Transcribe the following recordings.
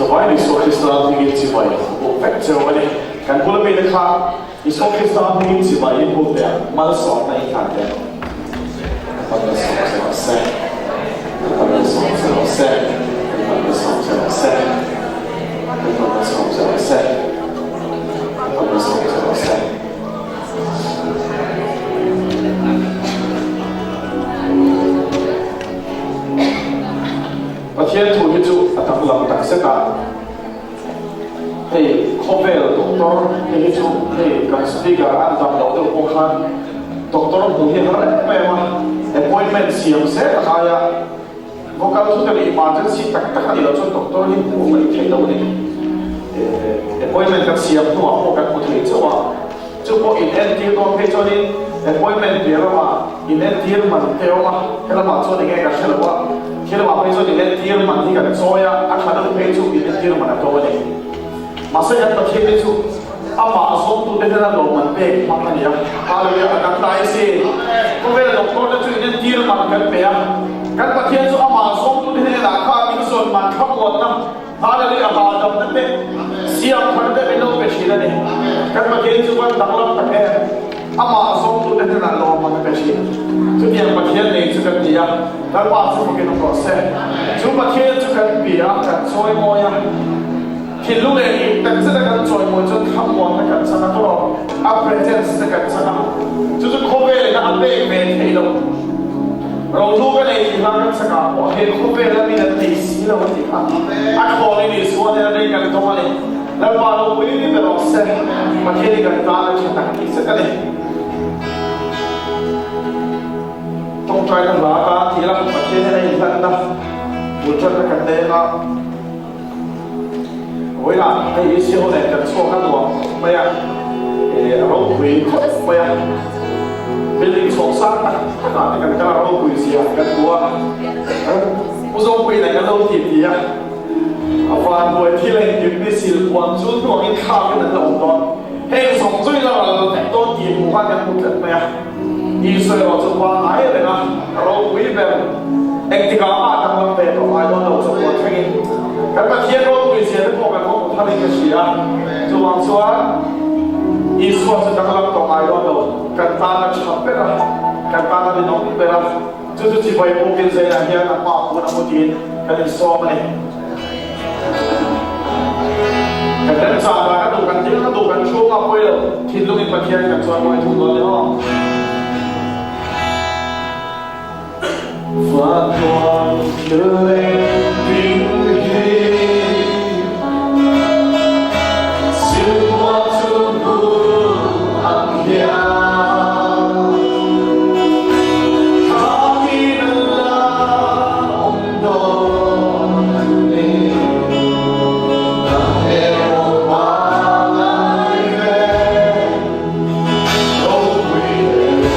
Zavai Isua Krista hmingin chibai buk vek cheu a ni. Kan bula mite kha Isua Krista hmingin chibai in buk teh ang, malsawmna in hlan teh ang. Lalpan malsawm che rawh se. Lalpan malsawm che rawh se. Lalpan malsawm che rawh se. Lalpan malsawm che rawh se. Lalpan malsawm che rawh se. Pathian thu hi chu a danglam tak zet a, hei khawvel doctor te hi chu hei kan speaker an dam loh deuh pawh khan doctor hmuh hi a har em em a, appointment siam zel a ngai a, vocal thu te leh emergency tak tak a nih loh chuan doctor hi hmuh mai theih loh a ni. Appointment kan siam hnuah pawh kan hmu thei chauh a. Chu pawh in entir dawn phei chuanin appointment piah lamah in entir man te awm a, helamah chuan enge ka hre lo a, khilamah phei chuan in entir man hi kan chawi a, a tha deuh phei chu in entir man a to a ni. Mahse kan Pathian hi chu amah zawngtute hian a lawmman pek hmang a ni a, Hallelujah a kan tlai si. Khawvel doctor te chu in entir man kan pe a, kan Pathian chu amah zawngtute hnenah khan min zawn man thlamuanna, Hallelujah a hahdamna te siam thar te min lo pe thin a ni. Kan Pathian chu van danglam tak em? Amah zawngtute hnenah lawmman a pe thin. Chutiang Pathian nei chu kan ni a, Lalpa chu fakin awm rawh se. Chu Pathian chu kan bia a, kan chawimawi a. Thinlung leh dik tak zeta kan chawimawi chuan thlamuanna kan chang a, tawrh a presence te kan chang a. Chu chu khawvelin a pek ve theih loh. Rohlu ka nei tih hla kan chakah pawh he khawvela min an nei si lo a ti kha. A thawn in Isua nen a rei kan tawng a ni. Lalpa ropui ni ber rawh se. Pathian in kan tan a tha tak tih zet a ni. Tawngtaina hla tan tih la Pathian hian a inhlanna bul tanna kan nei anga vawiinah hei Isua ho nen kan chhuak a nuam khawp mai a, a ropui khawp mai a. Building chhawk sang tak tak ah te kan kal a ropui zia kan hmu a, Pu Zopuiin kan lo ti ti a, a vanbuai thil a inkim ni sil puan chu hnuangin thlakin an la awm dawn, heng zawng zawng in a ral vek dawn tih hmuh khan kan hmu tlat mai a, Isua erawh chu pangngai reng a, ropui ber engtikah mah danglam ve tawh ngai dawn lo chawhpuan thlengin kan Pathian ropui zia te pawh kan hmu tharin ka hria, chuvang chuan Isua chu danglam tawh ngai dawn lo. Kan tan a tha ber a, kan tan a rinawm ber a, chu chu chibai bukin zaiah hian a hma hun a hmutin kan insawm a ni. Kan remchang dan a duh kan ding a duh kan thu a pawi lo, thinlungin Pathian kan chuan mawi thung dawn le aw. Vatuan thil leng ding hi Silhua chu hmu ang hian Thlakin a la awm dawn a ni Nang erawh pangngai ve Ropui ber.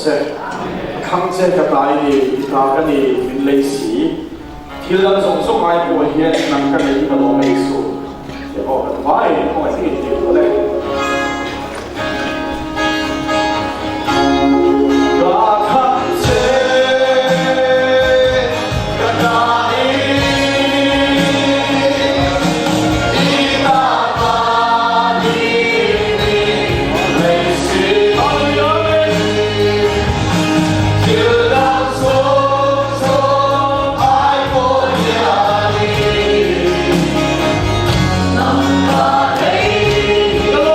se. Ka thlang che ka ta i ni, i ta ka ni, min lei si. Thil dang zawng zawng ai pawh hian nang ka nei hi ka lawm a Isu. Tih aw kan vai khawngaih takin tih duh le. Ka thlang che ka ta i i ta ka ni min lei si. Hallelujah. Thil dang zawng zawng ai pawh hian i nang ka nei.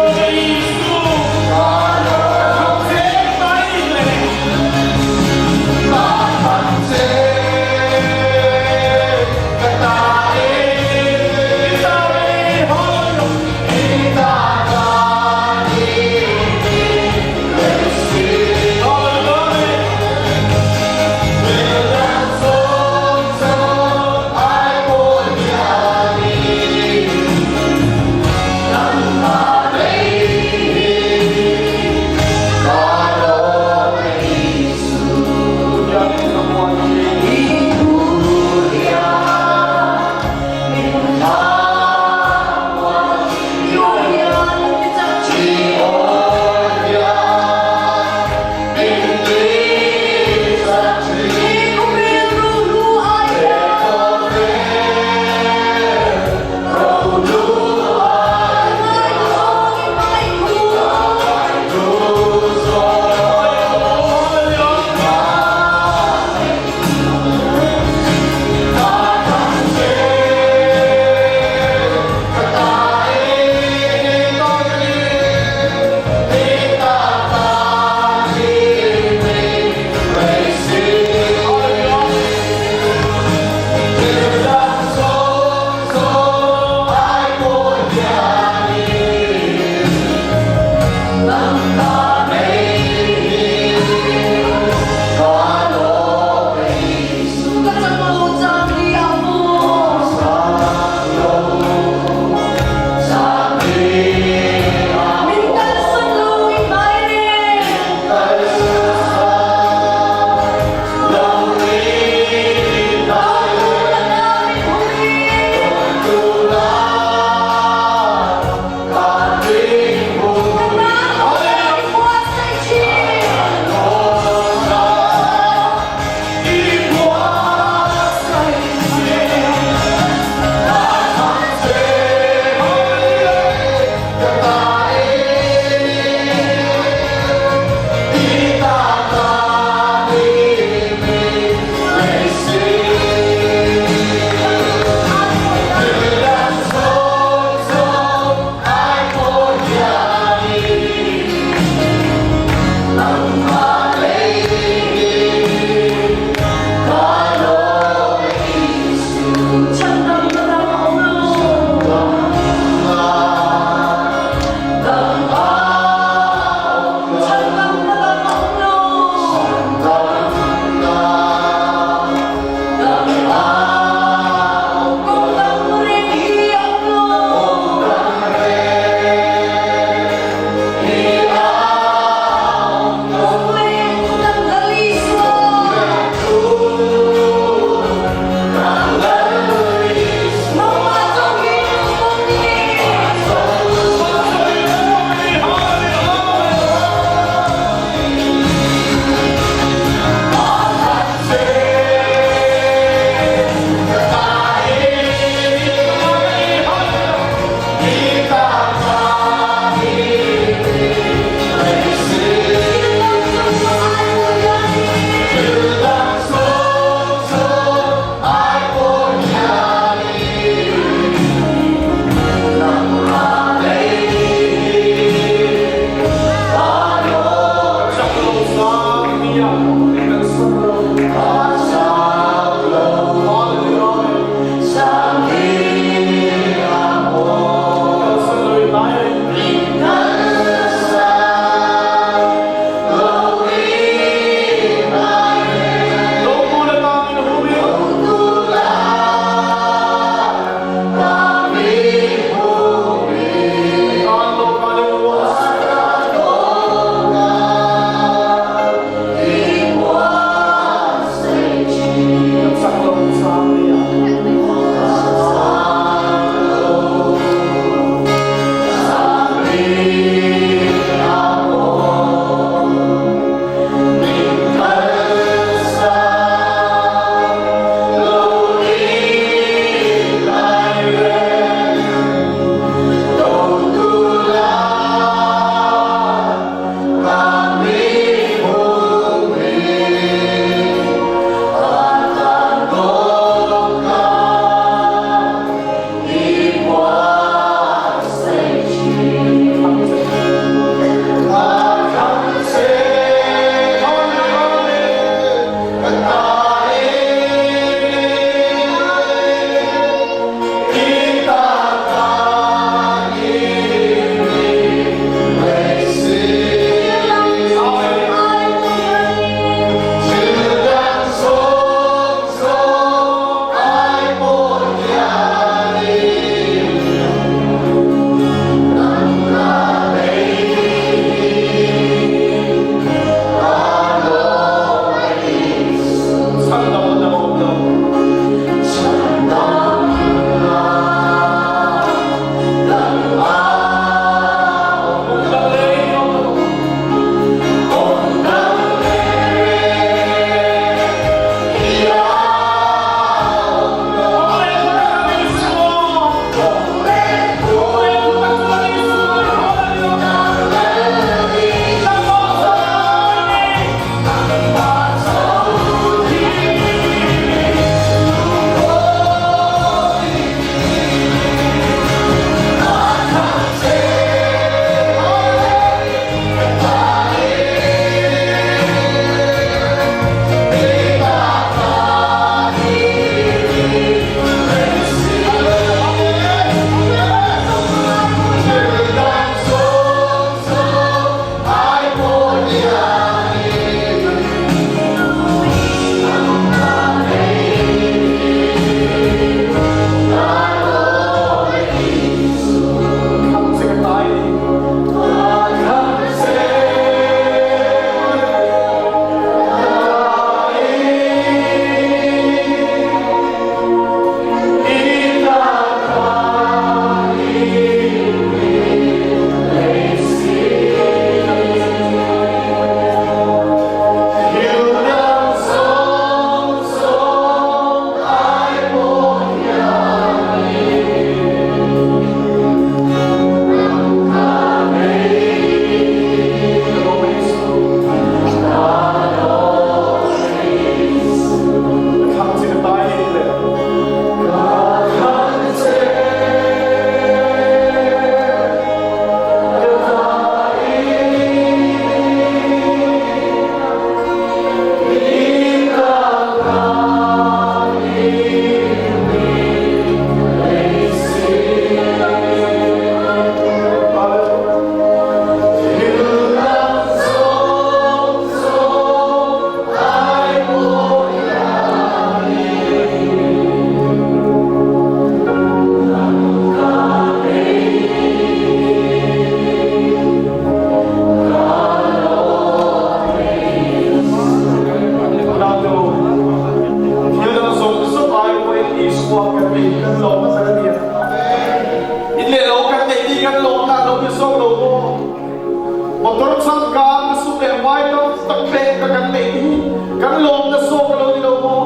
Doctor changkang na sum leh vai tam tak pek ka kan neih te hi kan lawmna zawk a lo ni lo maw?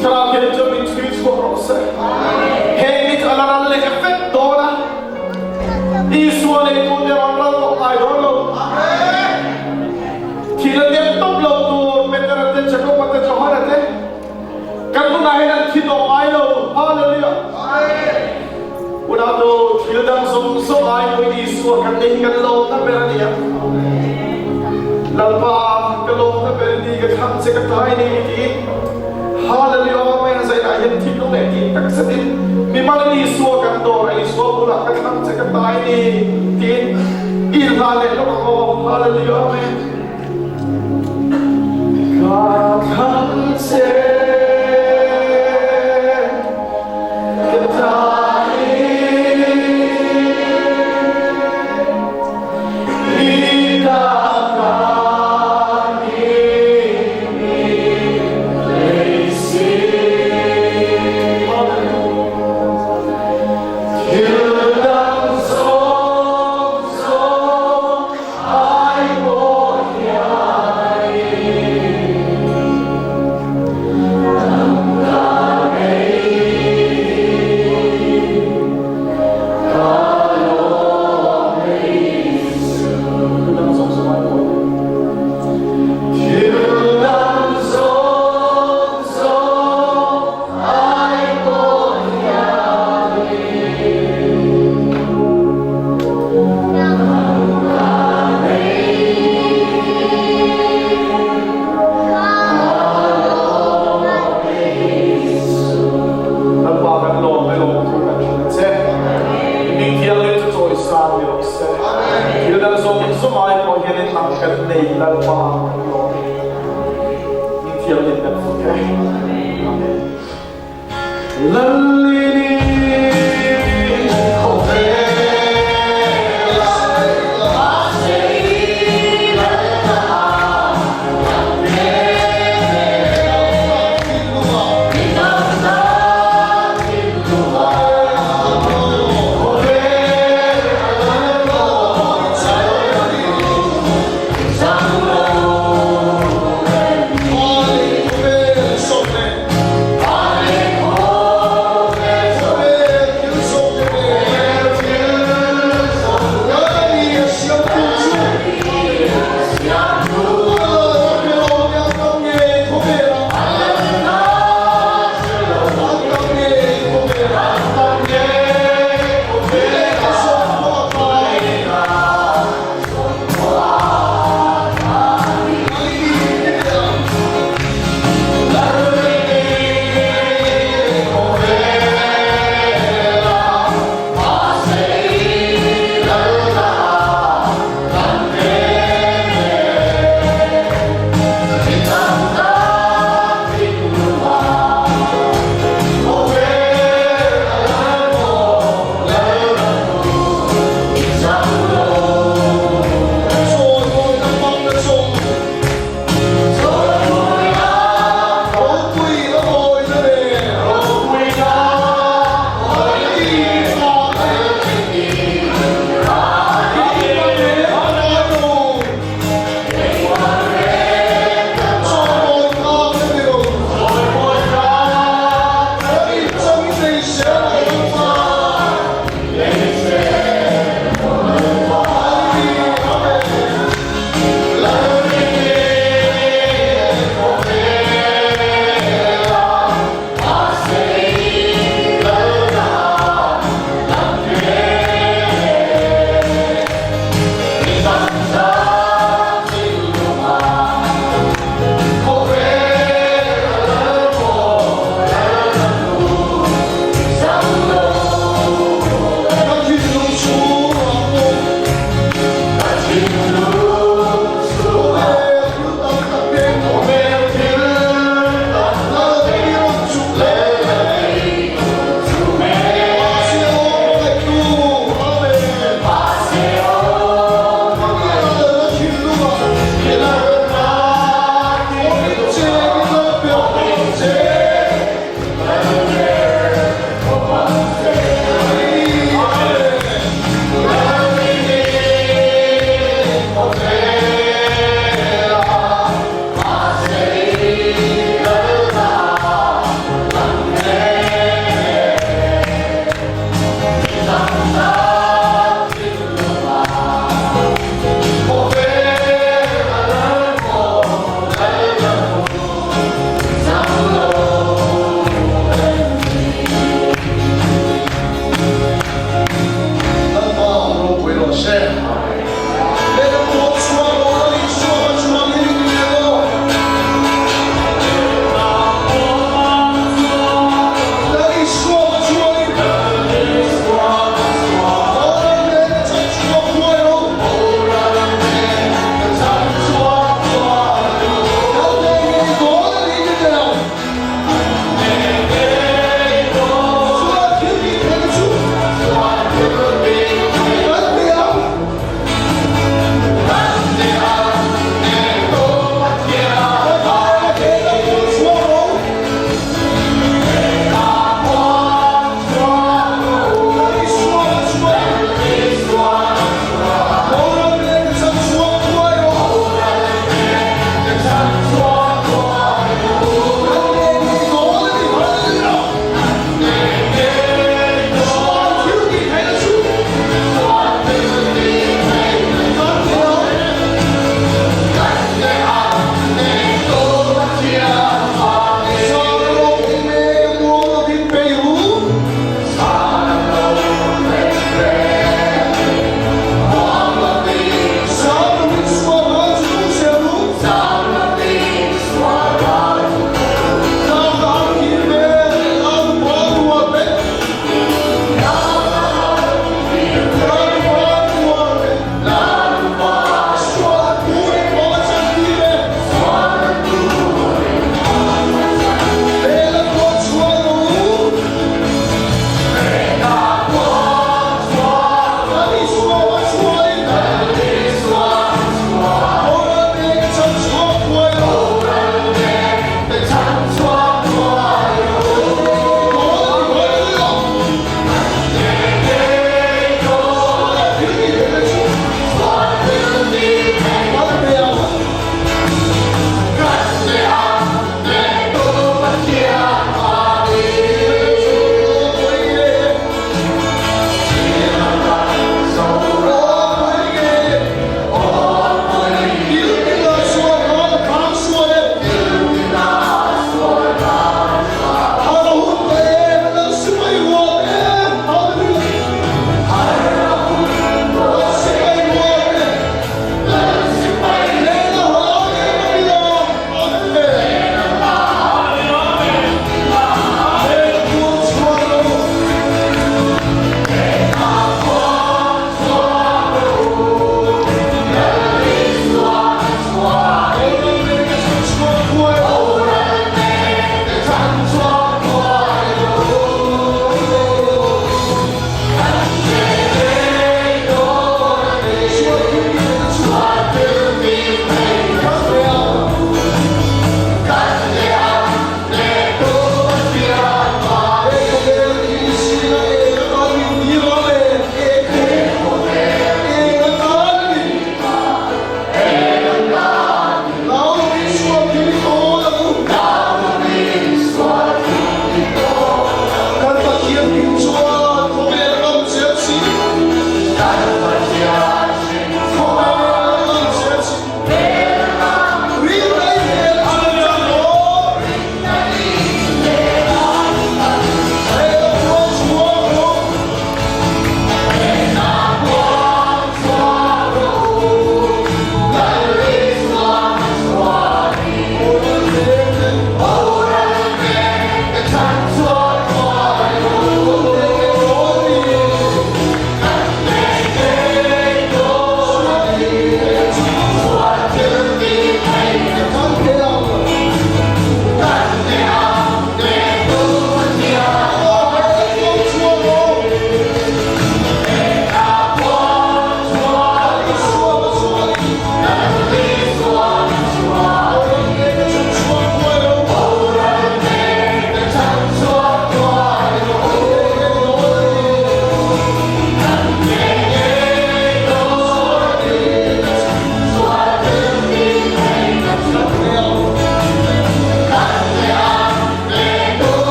Thlarau hian chuan min chhui chhuak rawh se. Heng hi chu a la ral leh vek dawn a. Isua neitute rawn ral tawh ngai dawn lo. Thil a tem tawp lo tur Petera te, Jakoba te, Johana te kan hunah hian an thi tawh ngai lo. Hallelujah! Unau thil dang zawng zawng ai pawhin Isua kan nei hi kan lawmna ber a ni a. Lalpa ka lawmna ber i ni, ka thlang che ka tlai ni tiin Hallelujah Amen zainah hian thinlung leh tih tak zetin mimal in Isua kan dawr a, Isua bulah ka thlang che ka tlai ni tiin i inhlan leh lawk ang aw. Hallelujah Amen. Ka thlang che ka tlai ni i ta ka ni lei si. Thil dang zawng zawng ai pawh hian ka nei ka lawm Jesu. Thil dang zawng zawng ai pawh hian Lalpa kan lawm e lawm thu kan hrilh a che. I hming thianghlim chu chawisang ni rawh se. Thil dang zawng zawng ai pawh hianin nang kan nei Lalpa kan lawm e. Hming thianghlim kan fak e. Amen. Lalini khawvela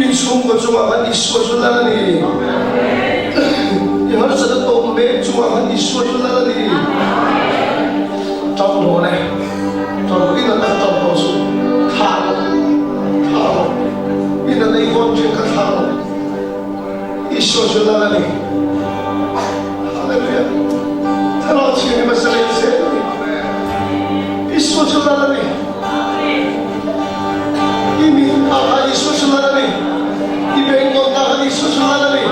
I chhungkaw chungah khan Isua chu lal a ni. I harsatna tawp mek chungah khan Isua chu lal a ni. Ṭap rawh le, ṭap rawh, i natna ṭap rawh chu thlah rawh, thlah rawh, i natna i vawn ṭhin kha thlah rawh. Isua chu lal a ni. Hallelujah. Thlarau Thianghlim a zalen zel a ni. Isua chu lal a ni. I mit ah khan Isua chu lal a ni. I bengkawlh ah khan Isua chu lal a ni.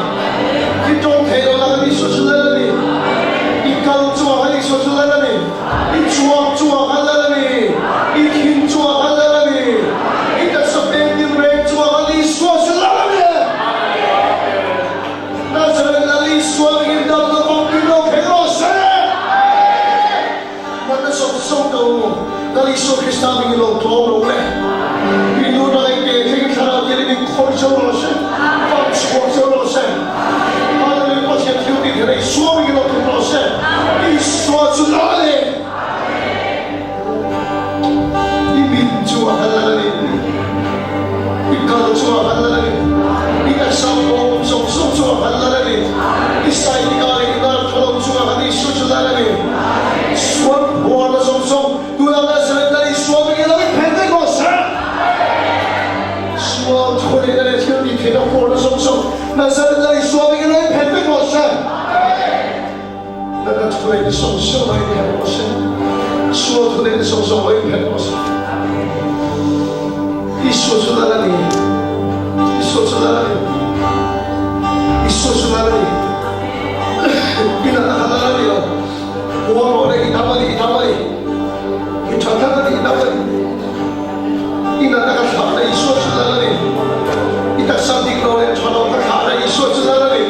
I tawng theih loh ah khan Isua chu lal a ni. I kal chungah khan Isua chu lal a ni. I chuak chungah khan lal a ni. I thin chungah khan lal a ni. I taksa peng tin reng chungah khan Isua chu lal a ni. Nazareth Lal Isua ringin damna famkim lo thleng rawh se. Natna sawng sawng ka u, Lal Isua Krista hmingin lo tlawm rawh le. I nu na leh ke thlengin thlarau tel in inkhawih cheu rawh se, fam chhuak cheu rawh se. Hallelujah Pathian thil tih theihna Isua hmingin lo thawk rawh se. Isua chu lal a ni. I min chu a hal a ni. I kal chu a hal a ni. I taksa bawm zawng zawng chu a hal a ni. I saitika leh i nar tha lo chungah khan Isua chu lal a ni. Sual phuarna zawng zawng tunah Nazareth lal Isua hmingin lo inphen vek rawh se. Sual thunehna leh thil tih theihna phuarna zawng zawng Nazareth lal Isua hmingin lo inphen vek rawh se. Natna thuneihna zawng zawng lo inphen rawh se. Sual thuneihna zawng zawng lo inphen rawh se. Isua chu lal a ni. Isua chu lal a ni. Isua chu lal a ni. I natna kha lal a ni lo. Huang rawh le, i dam a ni, i dam a ni. I tha tlat a ni, i dam a ni. I natna kha thlah la, Isua chu lal a ni. I taksa dik lo leh tha lo kha thlah la, Isua chu lal a ni.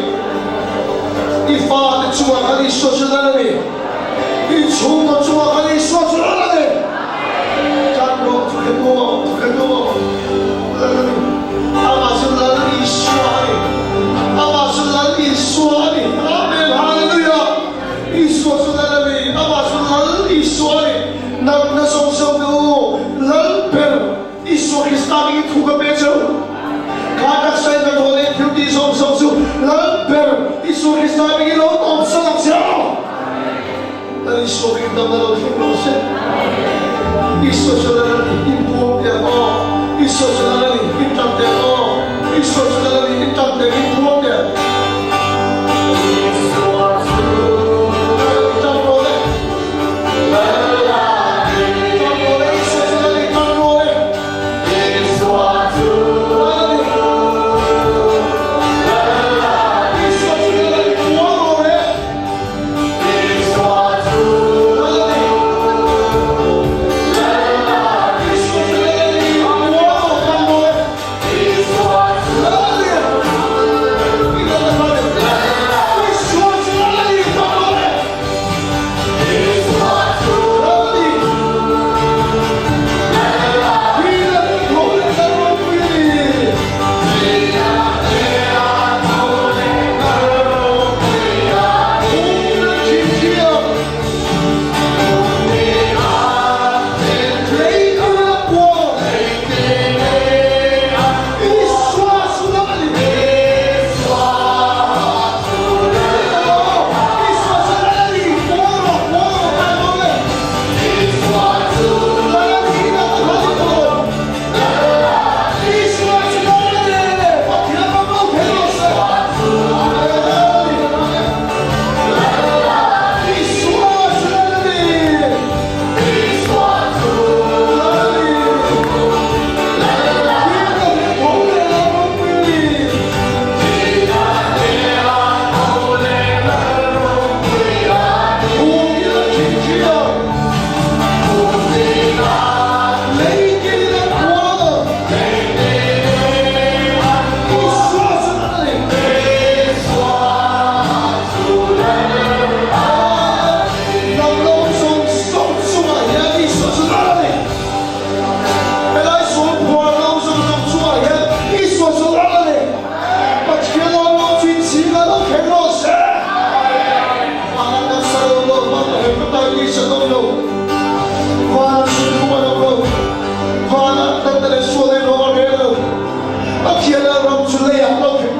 I fate chungah khan Isua chu lal a ni. I chhungkaw chungah khan Isua chu lal a ni. Tan rawh, thukhet rawh, thukhet rawh. Lal a ni. Amah chu Lal Isua a ni. Amah chu Lal Isua a ni. Amen. Hallelujah. Isua chu Lal a ni. Amah chu Lal Isua a ni. Natna zawng zawng te u, Lal ber Isua Krista hmingin thu ka pe che u. Kha taksa in hnathawh leh thil tih zawng zawng chu Lal ber Isua Krista hmingin lo tawp san ang che u. Lal Isua hmingin damna lo thleng rawh se. Isua chu Lal a ni, in puang teh ang aw. Isua chu Lal a ni, in tan teh ang aw. Isua chu Lal a ni, in tan teh ang, in puang teh ang. Isua chu Lal a ni, tan rawh le.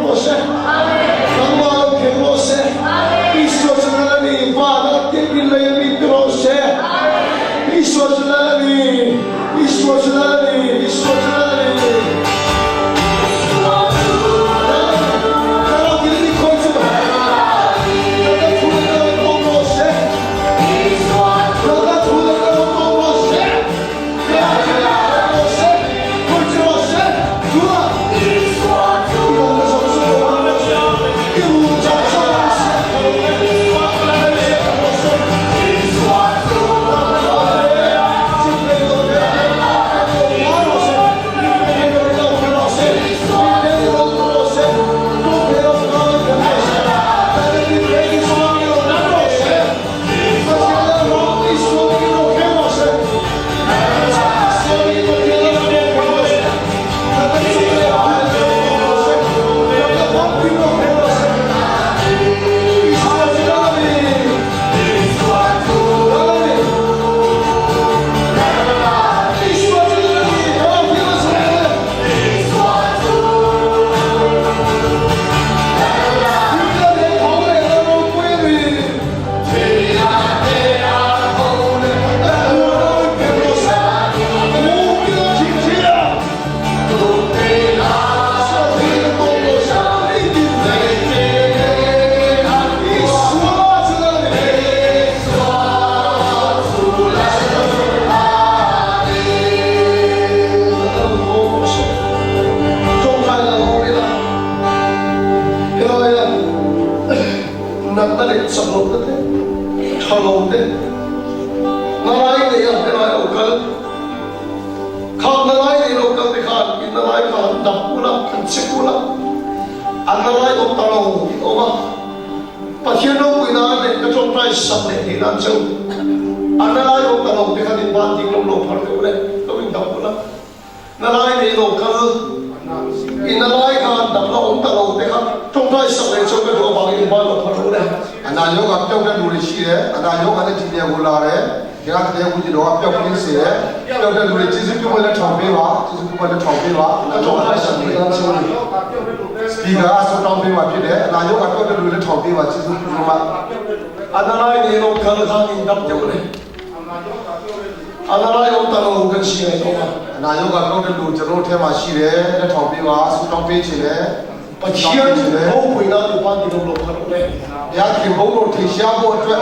rawh se. Nangmah lo thleng rawh se. Isua chu Lal a ni, van a tiakin lei a mi ti rawh se. Isua chu Lal a ni, Isua chu Lal a ni, Isua chu Lal a ni. Natna leh chak lohna te, tha lo te, nalai nei a helai lo kal, khang nalai nei lo kal te khan in nalai kha han dap ula, han check ula, an nalai awm ta lo in awm a, Pathian ropui nan leh ka tawngtai sak leh theih nan cheu an nalai awm ta lo te khan in van ding lo lo phar deuh le, lo in dap ula. Na lai nei lo kal i na lai khan dam la awm ta lo te kha tawngtai sak leh chuan ka duh avangin in ban lo phar lo le. A na yo ka pyok na lu le shi le, a na yo ka na ji ne wu la le, ke ka te wu ji lo ka pyok kin se le, pyok na lu le ji zu pyu ma le thong pe wa, ji zu pyu ma le thong pe wa, a na Ka yo ka tawngtai sak leh nan cheu ni. Speaker a so tong pe wa phi le, a na yo ka pyok na lu le thong pe wa ji zu pyu ma. A na lai nei lo kal khan in dap deuh le. A na lai awm ta lo kan si ngai tawh a. A na yo ka pyok na lu chano the ma shi le, le thong pe wa, su tong pe chi le. Pathian ropui nan i pan ti lo lo phar u le. Ya ki bo ro thi sia bo twe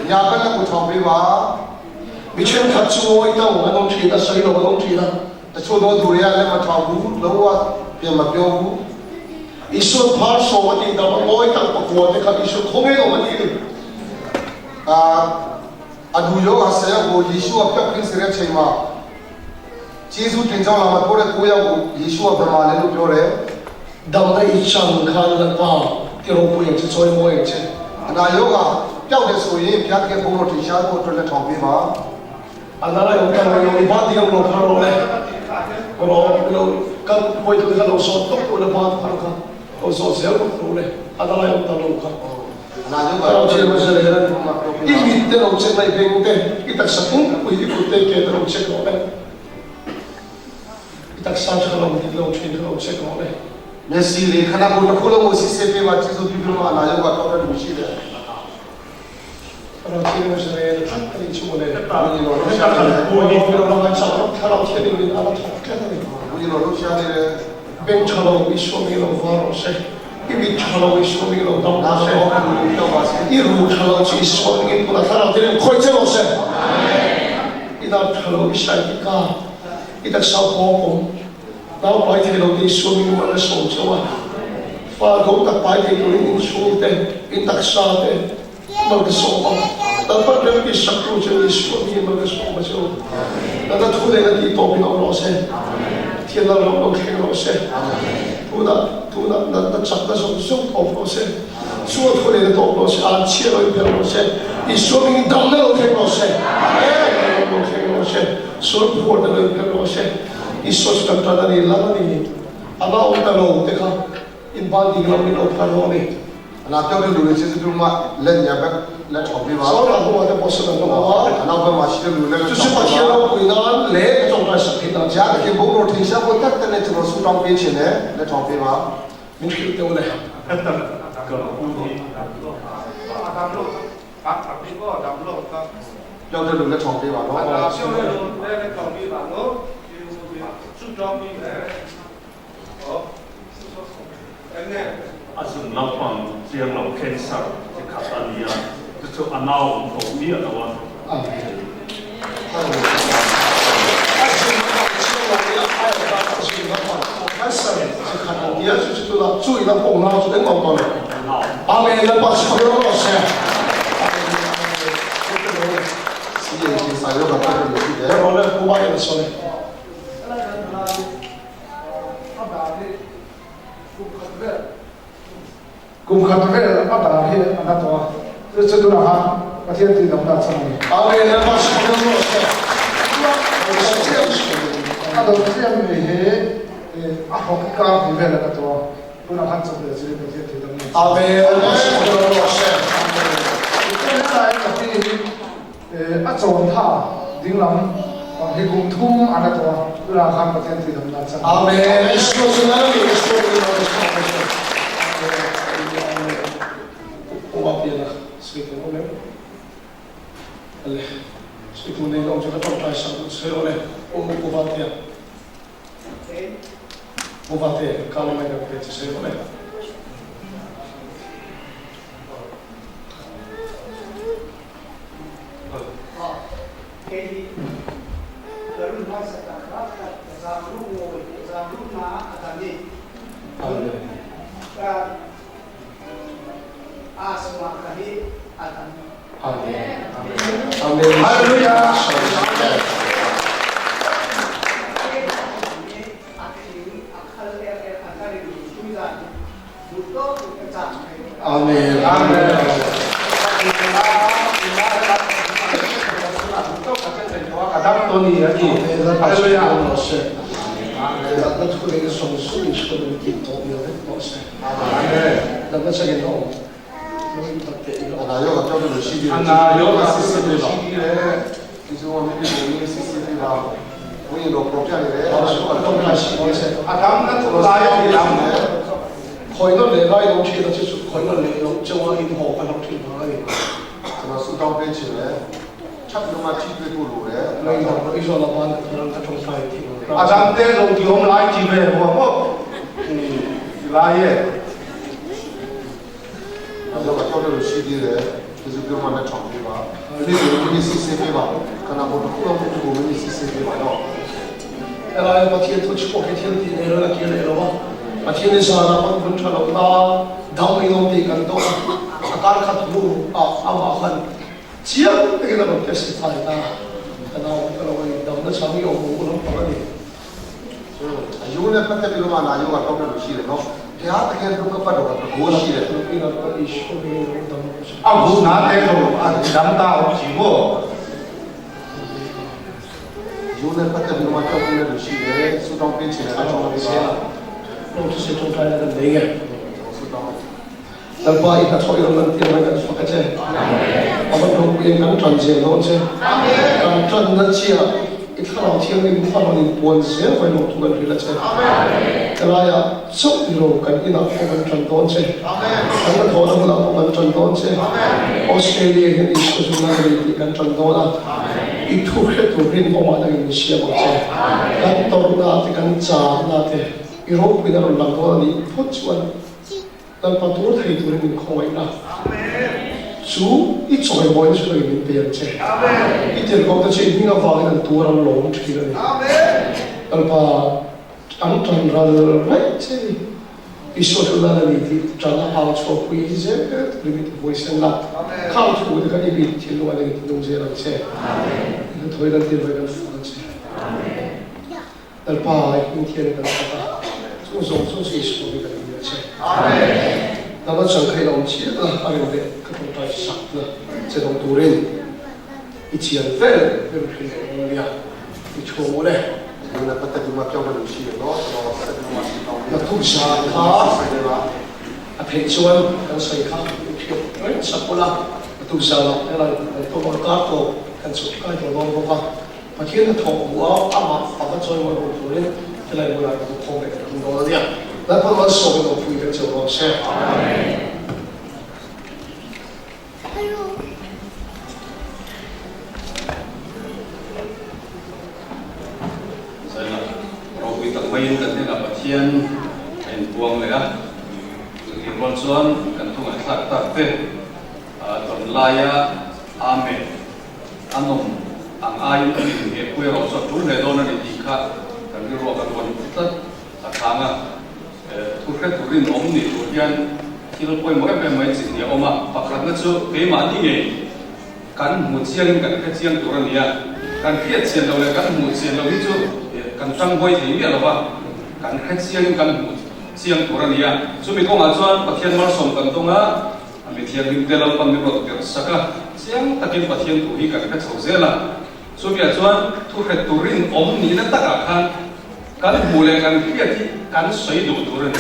ya ka la ku thong pe wa. Mi thenkhat chu ngawi tang an awm thin a, sawi lo an awm thin a. A chu do tu ria le ma thong bu lo wa pian ma pyo bu. Isuan phar sawm a tih dam a ngawi tang pakua te kha Isuan khawnge awm a ti ni. A A du yo a se ko Jesu a pyok kin sire chei ma Jesu tin chang lama pore ku ya ku Jesu a brahma le lu pyo re. Damna i chan khan Lalpa ti ropui ang che, chawi mawi ang che. A na yo ka pyau de su yin pya ke bo ro ti sha ko tol le thong pi ma. A na lai om ta lo i ba ti ang lo phar lo le. Ro lo kan poi tu ka lo so tok tu le ba phar ka lo so zel ko le a na lai om ta lo ka. Thlarau Thianghlim a zel hian i mit te lo check la, i beng te, i taksa pumpuii, i kut te, i ke te lo check rawh le. I taksa tha lo dik lo thin kha lo check rawh le. Messi le khana ko ta khulo mo si se pe wa chi zo pi ma na yo wa to ta du shi le. Thlarau Thianghlim a zel hian that a nih chu mawle. Thlarau Thianghlim in a la thawk tlat a ni. Beng tha lo i suami lo va rawh se. I mit tha lo i suami lo dam rawh se. I ru tha lo chu i suami in tuna thlarau te nen khawi che rawh se. I dar tha lo i sai tika i taksa pawng awm nau pai thei lo te i suami in mal a sawm cheu a. Fa do tak pai thei turin in chhung te in taksa te mal ka sawm a. Lalpan rem ti sak tu cheu i suami in mal ka sawm a cheu. Nana thu nei na tih tawp in awm rawh se. Pathian lal ram lo thleng rawh se. Tunah tunah natna chakna zawng zawng tawp rawh se. Chu a thu nei na tawp rawh se. An chhia lo in phelh rawh se. Isua mingin damna lo thleng rawh se. Damna lo thleng rawh se. Sual phuarna lo in phelh rawh se. Isua chu kan tan a ni, lal a ni. A nau ta lo te kha in ban ding lam in lo phar rawh a ni. A na lu le chi chu ma le nya bek le thong pi ma. Saw ral hnuah te pawh sawn an awm a. A nau bek ma shi lu le Chu chu Pathian ropui nan le ka tawngtai sak theih nan che. Chia ke bo ro thing sha bo tak te le chu ro su tong pi chi le le thong pi ma. Min hrilh teh u le. A zun lampang chiang lo cancer chi khat a ni a, chu chu a nau awm tawh miah lo a. A zun lampang chiang lo nia a awm ta a zun lampang cancer chi khat a nia chu chu tunah chu ina pawh nau chu engmah awm tawh lo. Amen Lalpa chu ka rawng rawh se. Amen Amen Pu Biden a sawi. Kum khat vel a dar hi a na tawh a, chu chu tunah khan Pathian tih damna a chang a ni. Amen Lalpa chu ka rawng rawh se. A do chiam mai hi a hawk kar hnih vel a na tawh a, tunah khan chawpleh chu Pathian tih damna a chang a ni. Amen Lalpa chu ka rawng rawh se. Tichuan helai ka pi hi A chawntha dinglam hi kum thum a la tawh a, tunah khan Pathian tih damna a chang. Amen. Isua chu lal a ni, Isua chu lal a ni, Amen. Amen. Aw a pian a, sawi tur awm em? Ale, sawi tur nei lo chu ka tawngtai sak duh che awle, aw Pu Vatea. Pu Vatea, ka lamai kan pe che sawi awle. Amen. Khawih nawn leh lai lo thin a chu chu khawih nawn leh loh chauh a inhaw ka hlauh thin vang a ni. Ngaihdan i zawn aban ka thuran ka tawngtai thin ang. A dang te lo ti awm lai ti ve huam maw ti lai e. Helai Pathian thu chhuak hi thil tih nei lo in a kir leh lo a, Pathian i zanah pawn hun tha lo na dam in awm tih kan dawh a, a kar khat hnu ah amah khan chiang takin a rawn testify ta, ka nau ka lo ei damna chang i awm u lampang a ni. A hu na te lo a dam ta awm si maw. Lalpa i hnathawh i rawn lantir mai kan fak a che. A va ropui in kan tan zel dawn che. Kan tanna chiah i thlarau thianghlim fa rawn inpuan zel vai lo thu kan hrilh a che. Helaiah chauh ni lo kan inah pawh kan tan dawn che. Kan hnathawhna hmunah pawh kan tan dawn che. Australia hian Isua chu ngai a ni tih kan tan dawn a. I thu hre tur rinawmah nangin min siam ang che. Kan tawrhna te kan châkna te i ropuina rawn lang dawn a nih phawt chuan Lalpa tur thei turin min khawngaihna chu i chawimawina chu nangin min pe ang che. I tirhkohte chu i hming avangin an tur an lawm thin a ni. Lalpa an tan ral raih che ni. Isua chu Lal a ni tih tan a au chhuahpui zel turin i ti huaisen la. Khang thu te kha i mit thinlung a nangin tinung zel ang che. I hnathawh in an tirhmai kan fak ang che. Lalpa i hming thian in kan fak a, chung zawng zawng chu Isua hi kan dil a che. Nangmah chuan kha i la awm chiah a, a rem leh ka tawngtai sakna che dawng turin i chian vel ber hrilh leh dawn a nia, i thu ang u le. Naktuk zan kha a theih chuan kan sawi kha i hriat reng sak ula, naktuk zanah helai kan tawng kar tawp kan chhuk kai tawh dawn bawk a. Pathian a thawk hmu a, amah faka chawimawi hun turin helai hmunah ka duhkhawm leh ka tum dawn a nia. Lalpan malsawmin awmpui vek cheu rawh se. Zaina ropui tak maiin kan hnenah Pathian a inpuang leh a, chutih rual chuan kan thu ngaihthlak tak te tawn laia Amen a nawm ang aiin an inhmehpui erawh chu a tul hle dawn a ni tih kha kan rilruah kan rawn tlat a thang a. Thu hre turin awm ni tur hian thil pawimawh em em mai chi hnih a awm a, pakhatna chu keimahni ngei kan hmu chiangin kan hre chiang tur a ni a, kan hriat chian loh leh kan hmuh chian loh hi chu kan tangbuai thei miah lo va, kan hre chiangin kan hmuh chiang tur a ni a, chumi kawngah chuan Pathian malsawm kan dawng a, a mi thianghlim te Lalpan min rawn tirh sak a, chiang takin Pathian thu hi kan hre chho zel a, chumiah chuan thu hre turin awm nihna takah khan Kan hmuh leh kan hriat hi kan sawi duh tur a ni.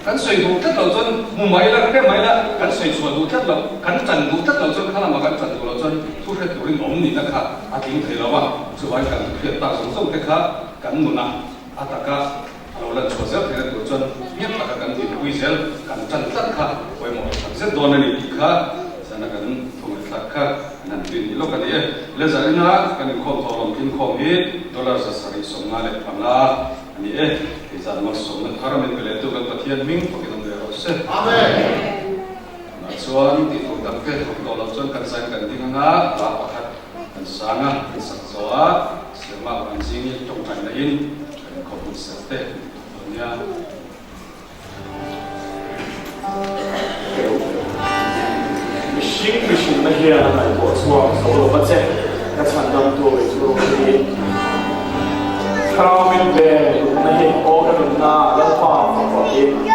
Kan sawi duh tlat loh chuan hmu mai la, hre mai la, kan sawi chhuah duh tlat loh, kan tan duh tlat loh chuan kha lamah kan tan duh loh chuan thu hre turin awm nihna kha a tling thei lo a. Chuvangin kan hriat tak zawng zawng te kha kan nunah a taka a lo lan chhuah zel theihna tur chuan nghet taka kan dinpui zel, kan tan tlat kha pawimawh tak zet dawn a ni tih kha zana kan thu ngaihthlak kha an han tui ni lawk a ni e. Le zarina kan inkhawm thawh lawm tlinkhawm hi dollar 755 a ni e. Hei zan malsawmna thar min pe lehtu kan Pathian hming fakin awm leh rawh se. Amen. Tunah chuan tih tur dang te awm tawh loh chuan kan zain kan ding anga hla pakhat kan sang a, kan sak zawh a, Siama kan zingin tawngtaina in kan inkhawm hun ser te kan ti tawh dawn nia. Mihring mihrinna hian a ngaihtuah chhuak zo lo va che, ka chhandamtu i chu ropui. Thlarau min pe hlutna hi aw ka nunna Lalpa fak rawh hi.